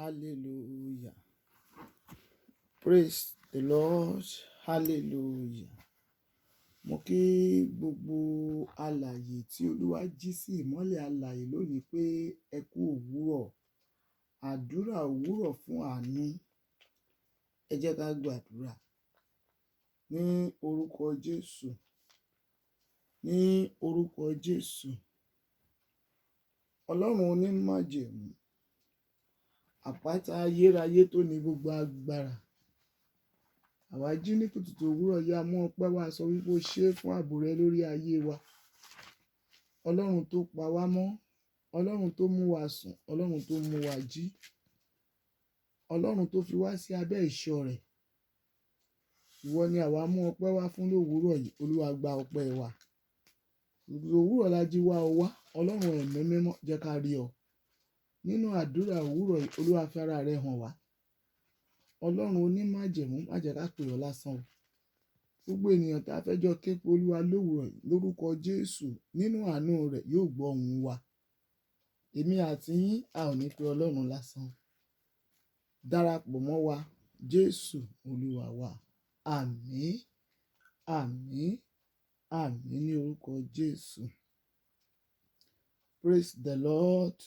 Hallelujah. Praise the Lord. Hallelujah. Mo kí gbogbo alààyè tí Olúwa jí sí ìmọ́lẹ̀ alààyè lónìí pé ẹ kú òwúrọ̀. Àdúrà òwúrọ̀ fún àánú. Ẹ jẹ́ ká gbàdúrà. Ní orúkọ Jésù. Ní orúkọ Jésù. Ọlọ́run onímájẹ̀mú. Àpáta ayérayé tó ní gbogbo agbára. Àwa jí ní kùtùkùtù òwúrọ̀ yìí, a mú ọpẹ́ wá sọ wípé o ṣé fún ààbò rẹ lórí ayé wa. Ọlọ́run tó pa wá mọ́, Ọlọ́run tó mú wa sùn, Ọlọ́run tó mú wa jí, Ọlọ́run tó fi wá sí abẹ́ ìṣọ́ rẹ̀. Ìwọ ni àwa mú ọpẹ́ wá fún lówùúrọ̀ yìí, Olúwa gba ọpẹ́ wa. Òwúrọ̀ la jí wá ọ wá, Ọlọ́run ẹ̀mí mímọ́ jẹ́ ká rí ọ. Nínú àdúrà òwúrọ̀ yìí, Olúwa fi ara rẹ hàn wá. Ọlọ́run onímájẹ̀mú, má jẹ́ ká pè ọ́ lásán o. Gbogbo ènìyàn tá a fẹ́ jọ ké pe Olúwa lówùúrọ̀ yìí lórúkọ Jésù, nínú àánú rẹ̀ yóò gbọ́ ohùn wa. Èmi àti yín a ò ní pe Ọlọ́run lásán. Darapọ̀ mọ́ wa, Jésù Olúwa wa. Àmín, àmín, àmín ní orúkọ Jésù. Praise the Lord.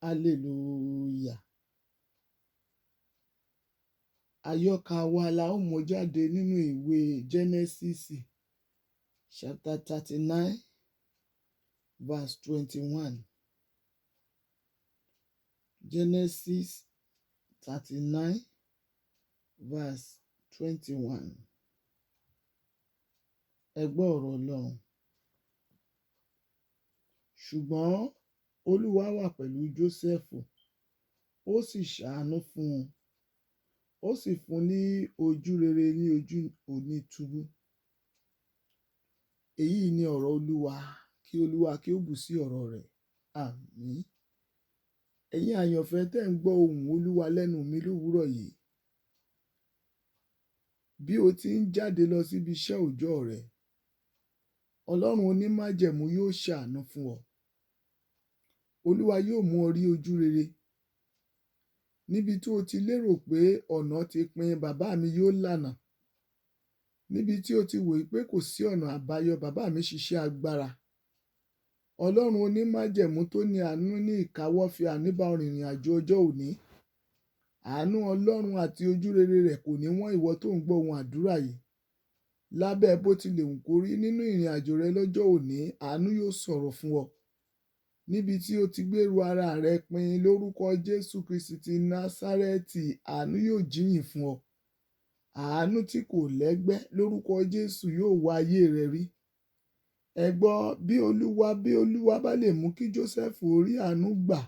Hallelujah. Àyọkà wa la ó mú jáde nínú ìwé Genesis chapter 39 verse 21. Genesis 39 verse 21. Ẹ gbọ́ ọ̀rọ̀ Ọlọ́run. Ṣùgbọ́n Olúwa wà pẹ̀lú Jósẹ́fù, ó sì ṣàánú fún un, ó sì fún un ní ojú rere ní ojú onítúbú. Èyí ni ọ̀rọ̀ Olúwa, kí Olúwa kí ó bù sí ọ̀rọ̀ rẹ̀. Àmín. Ẹ̀yin àyànfẹ́ tẹ́ ń gbọ́ ohùn Olúwa lẹ́nu mi lówùúrọ̀ yìí. Bí o ti ń jáde lọ síbi iṣẹ́ òòjọ́ rẹ, Ọlọ́run onímájẹ̀mú yóò ṣàánú fún ọ. Olúwa yóò mú ọ rí ojú rere. Níbi tí o ti lérò pé ọ̀nà ti pin, bàbá mi yóò lànà. Níbi tí o ti wòó pé kò sí ọ̀nà àbáyọ, bàbá mi ṣiṣẹ́ agbára. Ọlọ́run onímájẹ̀mú tó ní àánú ní ìkáwọ́ fi àánú bá ọ rìnrìn àjò ọjọ́ òní. Àánú Ọlọ́run àti ojú rere rẹ̀ kò ní wọ́n ìwọ tó ń gbọ́ ohùn àdúrà yìí. Lábẹ́ bó ti lè wù kó rí nínú ìrìn àjò rẹ lọ́jọ́ òní, àánú yóò sọ̀rọ̀ fún ọ. Níbi tí o ti gbèrú ara rẹ pin lórúkọ Jésù Kristi ti Násárẹ́tì, àánú yóò jíyìn fún ọ. Àánú tí kò lẹ́gbẹ́ lórúkọ Jésù yóò wá ayé rẹ rí. Ẹ gbọ́ bí Olúwa bá lè mú kí Jósẹ́fù rí àánú gbà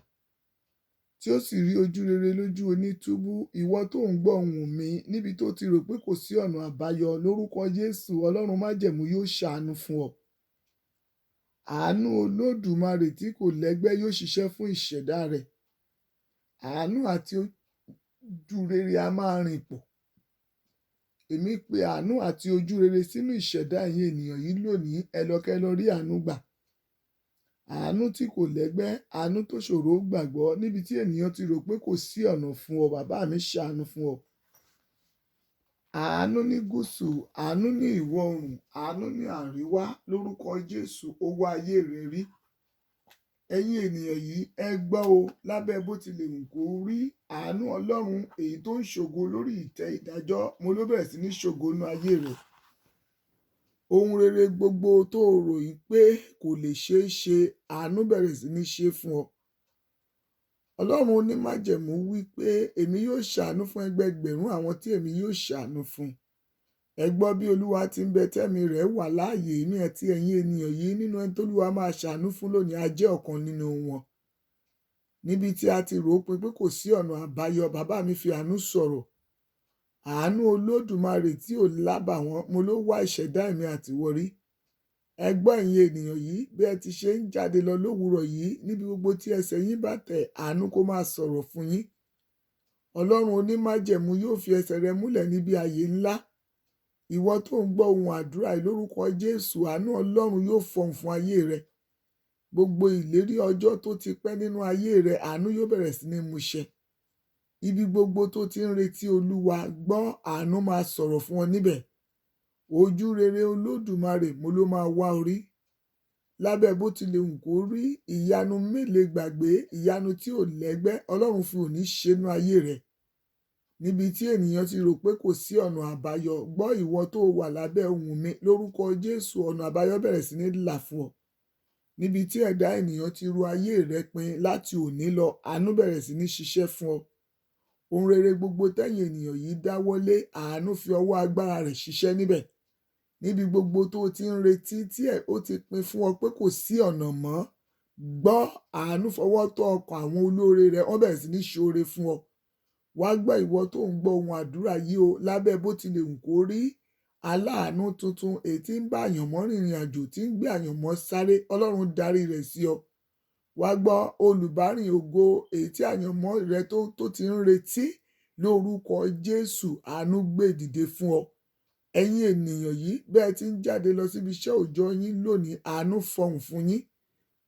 tí ó sì rí ojú rere lójú onítúbú, ìwọ tó ń gbọ́ ohùn mi níbi tó ti rò pé kò sí ọ̀nà àbáyọ lórúkọ Jésù, Ọlọ́run májẹ̀mú yóò ṣàánú fún ọ. Àánú Olódùmarè tí kò lẹ́gbẹ́ yóò ṣiṣẹ́ fún ìṣẹ̀dá rẹ̀. Àánú àti ojú rere a máa rìn pọ̀. Èmi pe àánú àti ojú rere sínú ìṣẹ̀dá ẹ̀yin ènìyàn yìí lónìí, ẹ lọ kẹ́ lọ rí àánú gbà. Àánú tí kò lẹ́gbẹ́, àánú tó ṣòro gbàgbọ́ níbi tí ènìyàn ti rò pé kò sí ọ̀nà fún ọ, bàbá mi ṣàánú fún ọ. Àánú ní gúúsù, àánú ní ìwọ̀ oòrùn, àánú ní àríwá lórúkọ Jésù, ó wá ayé rẹ rí. Ẹ̀yin ènìyàn yìí, ẹ gbọ́ o, lábẹ́ bó ti lè wù kó rí, àánú Ọlọ́run èyí tó ń ṣògo lórí ìtẹ́ ìdájọ́, mo ló bẹ̀rẹ̀ sí ní ṣògo nínú ayé rẹ. Ohun rere gbogbo tó o rò yìí pé kò lè ṣeé ṣe, àánú bẹ̀rẹ̀ sí ní ṣe fún ọ. Ọlọ́run onímájẹ̀mú wí pé èmi yóò ṣàánú fún ẹgbẹẹgbẹ̀rún àwọn tí èmi yóò ṣàánú fún. Ẹ gbọ́ bí Olúwa ti ń bẹ tẹ́mi rẹ̀ wà láàyè, èmi àti ẹ̀yin ènìyàn yìí nínú ẹni t'Olúwa máa ṣàánú fún lónìí, a jẹ́ ọ̀kan nínú wọn. Níbi tí a ti rò ó pin pé kò sí ọ̀nà àbáyọ, bàbá mi fi àánú sọ̀rọ̀. Àánú Olódùmarè tí ò lábàwọ́n, mo ló wá ìṣẹ̀dá èmi àtìwọ rí. Ẹ gbọ́ ẹ̀yin ènìyàn yìí, bí ẹ ti ṣe ń jáde lọ lówùúrọ̀ yìí, níbi gbogbo tí ẹsẹ̀ yín bá tẹ̀, àánú kó máa sọ̀rọ̀ fún yín. Ọlọ́run onímájẹ̀mú yóò fi ẹsẹ̀ rẹ múlẹ̀ níbi ààyè ńlá. Ìwọ tó ń gbọ́ ohùn àdúrà yìí lórúkọ Jésù, àánú Ọlọ́run yóò fọhùn fún ayé rẹ. Gbogbo ìlérí ọjọ́ tó ti pẹ́ nínú ayé rẹ, àánú yóò bẹ̀rẹ̀ sí ní mú ṣẹ. Ibi gbogbo tó ti ń retí Olúwa, gbọ́, àánú máa sọ̀rọ̀ fún ọ níbẹ̀. Ojú rere Olódùmarè mo ló máa wá orí. Lábẹ́ bó ti lè wù kó rí, ìyanu mélèé gbàgbé, ìyanu tí ò lẹ́gbẹ́, Ọlọ́run fi òní ṣenú ayé rẹ̀. Níbi tí ènìyàn ti rò pé kò sí ọ̀nà àbáyọ, gbọ́, ìwọ tó wà lábẹ́ ohùn mi, lórúkọ Jésù, ọ̀nà àbáyọ bẹ̀rẹ̀ sí ní là fún ọ. Níbi tí ẹ̀dá ènìyàn ti ru ayé rẹ pin, láti òní lọ, àánú bẹ̀rẹ̀ sí ní ṣiṣẹ́ fún ọ. Ohun rere gbogbo tẹ́yìn ènìyàn yìí dáwọ́lé, àánú fi ọwọ́ agbára rẹ̀ ṣiṣẹ́ níbẹ̀. Níbi gbogbo tó o ti ń retí tí ẹ̀ ó ti pin fún ọ pé kò sí ọ̀nà mọ́, gbọ́, àánú fọwọ́ tọ́ ọkàn àwọn olóore rẹ, wọ́n bẹ̀rẹ̀ sí ní ṣoore fún ọ. Wá gbọ́, ìwọ tó ń gbọ́ ohun àdúrà yìí o, lábẹ́ bó ti lè wù kó rí, aláàánú tuntun èyí tí ń bá àyànmọ́ rìnrìn àjò, tí ń gbé àyànmọ́ sáré, Ọlọ́run darí rẹ̀ sí ọ. Wá gbọ́, olùbárìn ògo èyí tí àyànmọ́ rẹ tó ti ń retí, lórúkọ Jésù, àánú gbé dìde fún ọ. Ẹ̀yin ènìyàn yìí, bẹ́ẹ̀ ti ń jáde lọ síbi iṣẹ́ òòjọ́ yín lónìí, àánú fọhùn fún yín.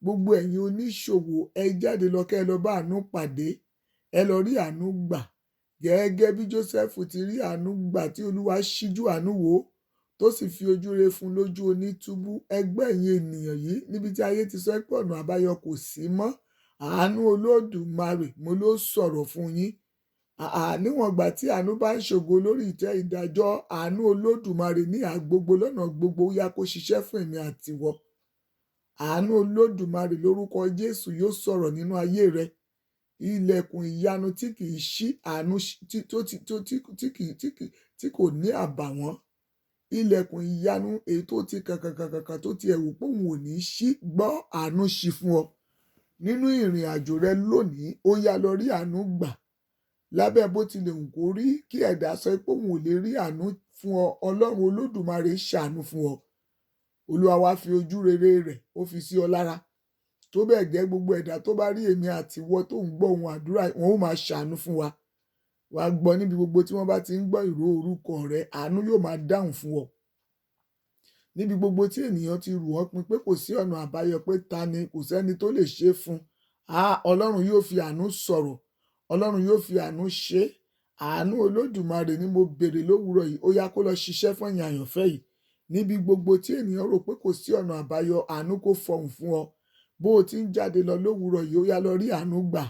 Gbogbo ẹ̀yin oníṣòwò, ẹ jáde lọ kẹ́ ẹ lọ bá àánú pàdé, ẹ lọ rí àánú gbà. Gẹ́gẹ́ bí Jósẹ́fù ti rí àánú gbà tí Olúwa ṣíjú àánú wò ó, tó sì fi ojú rere fún lójú onítúbú. Ẹgbẹ́ ẹ̀yin ènìyàn yìí, níbi tí ayé ti sọ pé ọ̀nà àbáyọ kò sí mọ́, àánú Olódùmarè mo ló sọ̀rọ̀ fún yín. Níwọ̀n ìgbà tí àánú bá ń ṣògo lórí ìtẹ́ ìdájọ́, àánú Olódùmarè ní àgbogbo lọ́nà gbogbo ó yá kó ṣiṣẹ́ fún èmi àtiwọ. Àánú Olódùmarè lórúkọ Jésù yóò sọ̀rọ̀ nínú ayé rẹ. Ilẹ̀kùn ìyanu tí kì í ṣí, àánú tí kò ní àbàwọ́n. Ilẹ̀kùn ìyanu èyí tó ti kànkànkànkàn tó ti ẹ̀wù pé òun ò ní ṣí, gbọ́, àánú ṣí fún ọ. Nínú ìrìn àjò rẹ lónìí, ó yá lọ rí àánú gbà. Lábẹ́ bó ti lè wù kó rí, kí ẹ̀dá sọ pé òun ò lè rí àánú fún ọ, Ọlọ́run Olódùmarè ṣàánú fún ọ. Olúwa wá fi ojú rere rẹ̀, ó fi sí ọ lára. Tó bẹ́ẹ̀ gẹ́, gbogbo ẹ̀dá tó bá rí èmi àti ìwọ tó ń gbọ́ ohun àdúrà, wọn ó máa ṣàánú fún wa. Wàá gbọ́, níbi gbogbo tí wọ́n bá ti ń gbọ́ ìró orúkọ rẹ, àánú yóò máa dáhùn fún ọ. Níbi gbogbo tí ènìyàn ti rù ọ́ pin pé kò sí ọ̀nà àbáyọ, pé ta ni, kò sẹ́ni tó lè ṣe fún un, Ọlọ́run yóò fi àánú sọ̀rọ̀, Ọlọ́run yóò fi àánú ṣe. Àánú Olódùmarè ni mo béèrè lówùúrọ̀ yìí, ó yá kó lọ ṣiṣẹ́ fún ẹ̀yin àyànfẹ́ yìí. Níbi gbogbo tí ènìyàn rò pé kò sí ọ̀nà àbáyọ, àánú kó fọhùn fún ọ. Bó o ti ń jáde lọ lówùúrọ̀ yìí, ó yá lọ rí àánú gbà.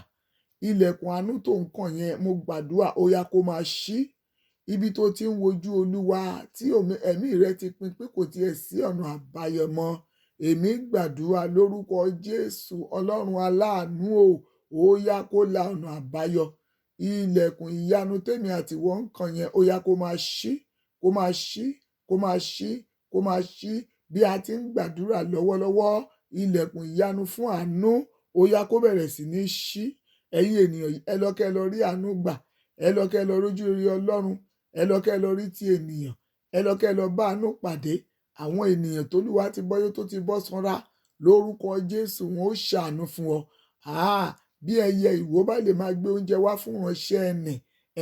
Ilẹ̀kùn àánú tó ń kàn yẹn, mo gbàdúrà, ó yá kó máa ṣí. Ibi tó ti ń wojú Olúwa tí ẹ̀mí rẹ ti pin pé kò tiẹ̀ sí ọ̀nà àbáyọ mọ́, èmi gbàdúrà lórúkọ Jésù, Ọlọ́run aláàánú o, ó yá kó la ọ̀nà àbáyọ. Ilẹ̀kùn ìyanu tèmi àti ìwọ ń kàn yẹn, ó yá kó máa ṣí, kó máa ṣí, kó máa ṣí, kó máa ṣí. Bí a ti ń gbàdúrà lọ́wọ́lọ́wọ́, ilẹ̀kùn ìyanu fún àánú, ó yá kó bẹ̀rẹ̀ sí ní ṣí. Ẹ̀yin ènìyàn yìí, ẹ lọ kẹ́ lọ rí àánú gbà, ẹ lọ kẹ́ lọ rójú rere Ọlọ́run, ẹ lọ kẹ́ lọ rí ti ènìyàn, ẹ lọ kẹ́ lọ bá àánú pàdé. Àwọn ènìyàn t'Olúwa ti bọ́yó tó ti bọ́ sanra, lórúkọ Jésù wọn ó ṣàánú fún ọ. Bí ẹyẹ ìwó bá lè máa gbé oúnjẹ wá fún ìránṣẹ́ ẹnì,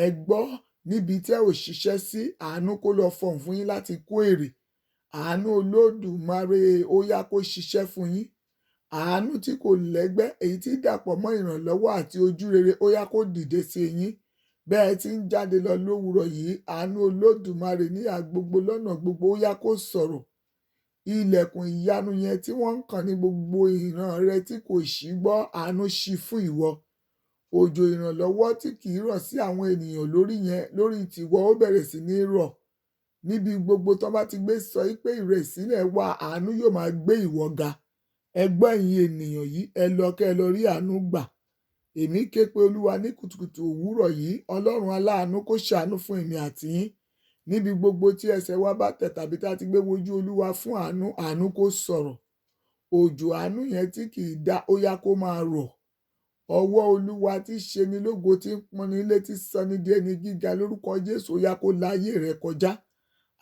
ẹ gbọ́, níbi tẹ́ ò ṣiṣẹ́ sí, àánú kó lọ fọhùn fún yín láti kó èrè. Àánú Olódùmarè ó yá kó ṣiṣẹ́ fún yín. Àánú tí kò lẹ́gbẹ́, èyí tí dàpọ̀ mọ́ ìrànlọ́wọ́ àti ojú rere, ó yá kó dìde sí yín. Bẹ́ẹ̀ tí ń jáde lọ lówùúrọ̀ yìí, àánú Olódùmarè ní àgbogbo lọ́nà gbogbo, ó yá kó sọ̀rọ̀. Ilẹ̀kùn ìyanu yẹn tí wọ́n ń kàn ní gbogbo ìran rẹ tí kò ṣí, gbọ́, àánú ṣí fún ìwọ. Òjò ìrànlọ́wọ́ tí kì í rọ̀ sí àwọn ènìyàn lórí yẹn, lórí tìwọ, ó bẹ̀rẹ̀ sí ní rọ̀. Níbi gbogbo tó bá ti gbé sọ pé ìrẹ̀sílẹ̀ wà, àánú yóò máa gbé ìwọ ga. Ẹ gbọ́, ẹ̀yin ènìyàn yìí, ẹ lọ kẹ́ ẹ lọ rí àánú gbà. Èmi ké pe Olúwa ní kùtùkùtù òwúrọ̀ yìí, Ọlọ́run aláàánú kó ṣàánú fún èmi àti yín. Níbi gbogbo tí ẹsẹ̀ wa bá tẹ̀ tàbí tá a ti gbé wojú Olúwa fún àánú, àánú kó sọ̀rọ̀. Òjò àánú yẹn tí kì í dá, ó yá kó máa rọ̀. Ọwọ́ Olúwa tí ṣe ni lógo, tí ń pọ́nni lé, tí sọ ní di ẹni gíga, lórúkọ Jésù, ó yá kó la ayé rẹ kọjá.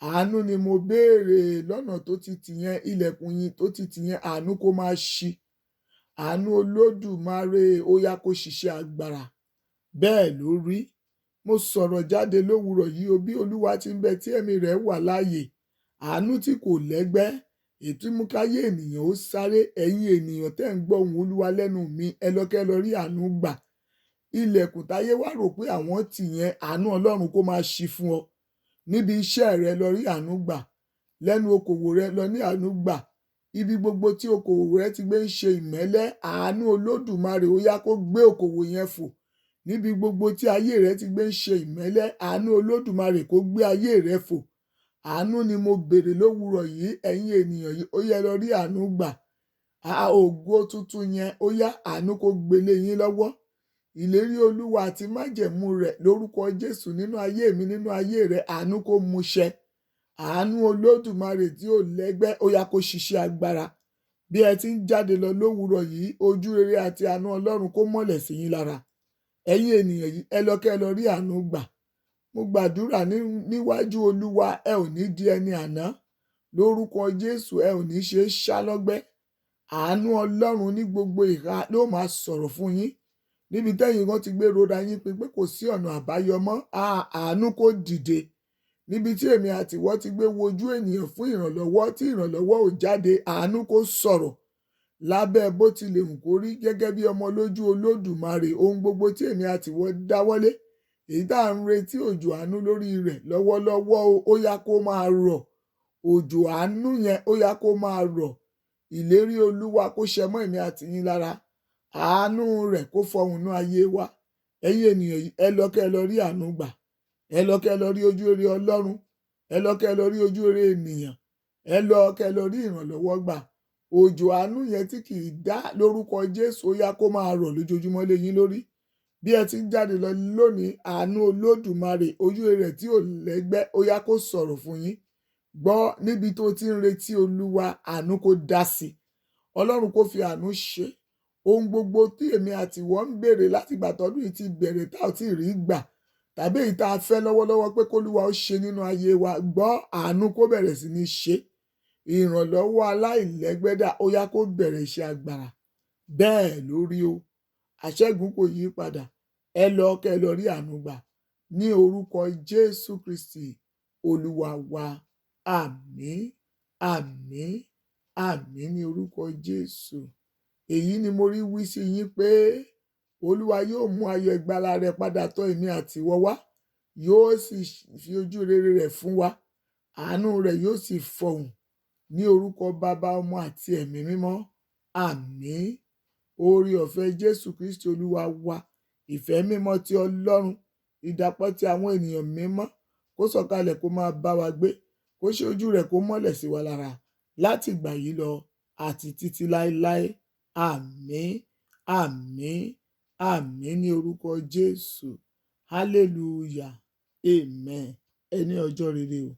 Àánú ni mo béèrè lọ́nà tó ti tì yẹn, ilẹ̀kùn yín tó ti tì yẹn, àánú kó máa ṣí. Àánú Olódùmarè ó yá kó ṣiṣẹ́ agbára. Bẹ́ẹ̀ ló rí. Mo sọ̀rọ̀ jáde lówùúrọ̀ yìí o, bí Olúwa ti ń bẹ tí ẹ̀mí rẹ̀ wà láàyè. Àánú tí kò lẹ́gbẹ́, ètí mú káyé ènìyàn ó sáré. Ẹ̀yin ènìyàn tẹ́ ń gbọ́ ohùn Olúwa lẹ́nu mi, ẹ lọ kẹ́ lọ rí àánú gbà. Ilẹ̀kùn táyé wá rò pé àwọn tì yẹn, àánú Ọlọ́run kó máa ṣí fún ọ. Níbi iṣẹ́ rẹ, lọ rí àánú gbà. Lẹ́nu okòwò rẹ, lọ ní àánú gbà. Ibi gbogbo tí okòwò rẹ ti gbé ń ṣe ìmẹ́lẹ́, àánú Olódùmarè ó yá kó gbé okòwò yẹn fò. Níbi gbogbo tí ayé rẹ ti gbé ń ṣe ìmẹ́lẹ́, àánú Olódùmarè kó gbé ayé rẹ fò. Àánú ni mo béèrè lówùúrọ̀ yìí. Ẹ̀yin ènìyàn yìí, ó yẹ lọ rí àánú gbà. Ògo tuntun yẹn, ó yá, àánú kó gbélé yín lọ́wọ́. Ìlérí Olúwa àti májẹ̀mú rẹ̀ lórúkọ Jésù nínú ayé mi, nínú ayé rẹ, àánú kó mú ṣẹ. Àánú Olódùmarè tí ò lẹ́gbẹ́, ó yá kó ṣiṣẹ́ agbára. Bí ẹ ti ń jáde lọ lówùúrọ̀ yìí, ojú rere àti àánú Ọlọ́run kó mọ́lẹ̀ sí yín lára. Ẹ̀yin ènìyàn yìí, ẹ lọ kẹ́ ẹ lọ rí àánú gbà. Mo gbàdúrà níwájú Olúwa, ẹ ò ní di ẹni àná. Lórúkọ Jésù, ẹ ò ní ṣe é ṣá lọ́gbẹ́. Àánú Ọlọ́run ní gbogbo ìhà ló máa sọ̀rọ̀ fún yín. Níbi tẹ́yin kan ti gbé rora yín pin pé kò sí ọ̀nà àbáyọ mọ́, àánú kó dìde. Níbi tí èmi àtìwọ́ ti gbé wojú ènìyàn fún ìrànlọ́wọ́ tí ìrànlọ́wọ́ ò jáde, àánú kó sọ̀rọ̀. Lábẹ́ bó ti lè wù kó rí, gẹ́gẹ́ bí ọmọ lójú Olódùmarè, ohun gbogbo tí èmi àtìwọ́ dáwọ́lé, èyí tá à ń retí òjò àánú lórí rẹ̀ lọ́wọ́lọ́wọ́, ó yá kó máa rọ̀. Òjò àánú yẹn, ó yá kó máa rọ̀. Ìlérí Olúwa kó ṣẹ mọ́ èmi àti yín lára. Àánú rẹ̀ kó fọhùn nú ayé wa. Ẹ̀yin ènìyàn yìí, ẹ lọ kẹ́ ẹ lọ rí àánú gbà. Ẹ lọ kẹ́ ẹ lọ rí ojú rere Ọlọ́run. Ẹ lọ kẹ́ ẹ lọ rí ojú rere ènìyàn. Ẹ lọ kẹ́ ẹ lọ rí ìrànlọ́wọ́ gbà. Òjò àánú yẹn tí kì í dá, lórúkọ Jésù, ó yá kó máa rọ̀ lójoojúmọ́ lé yín lórí. Bí ẹ ti ń jáde lọ lónìí, àánú Olódùmarè, ojú rere tí ò lẹ́gbẹ́, ó yá kó sọ̀rọ̀ fún yín. Gbọ́, níbi tó ti ń retí Olúwa, àánú kó dá sí. Ọlọ́run kó fi àánú ṣe. Ohun gbogbo tí èmi àti ìwọ ń béèrè láti ìgbà tọ́dún yìí ti bẹ̀rẹ̀ tá ò tí ì rí gbà, tàbí èyí tá a fẹ́ lọ́wọ́lọ́wọ́ pé k'Olúwa ó ṣe nínú ayé wa, gbọ́, àánú kó bẹ̀rẹ̀ sí ní ṣe. Ìrànlọ́wọ́ aláìlẹ́gbẹ́dà, ó yá kó bẹ̀rẹ̀ iṣẹ́ agbára. Bẹ́ẹ̀ lórí o. Àṣẹ́gun kò yí padà. Ẹ lọ kẹ́ ẹ lọ rí àánú gbà. Ní orúkọ Jésù Kristi, Olúwa wa. Àmín, àmín, àmín ní orúkọ Jésù. Èyí ni mo rí wí sí yín pé Olúwa yóò mú ayọ̀ ìgbàlà rẹ̀ padà tọ̀ èmi àti ìwọ wá. Yóò sì fi ojú rere rẹ̀ fún wa. Àánú rẹ̀ yóò sì fọhùn ní orúkọ Baba, Ọmọ àti Ẹ̀mí Mímọ́. Àmín. Oore ọ̀fẹ́ Jésù Kristi Olúwa wa, ìfẹ́ mímọ́ ti Ọlọ́run, ìdàpọ̀ ti àwọn ènìyàn mímọ́, kó sọ̀kalẹ̀ kó máa bá wa gbé, kó ṣe ojú rẹ̀ kó mọ́lẹ̀ sí wa lára láti ìgbà yìí lọ àti títí láéláé. Àmín, àmín, àmín ní orúkọ Jésù. Hallelujah. Amen. Ẹ ní ọjọ́ rere o.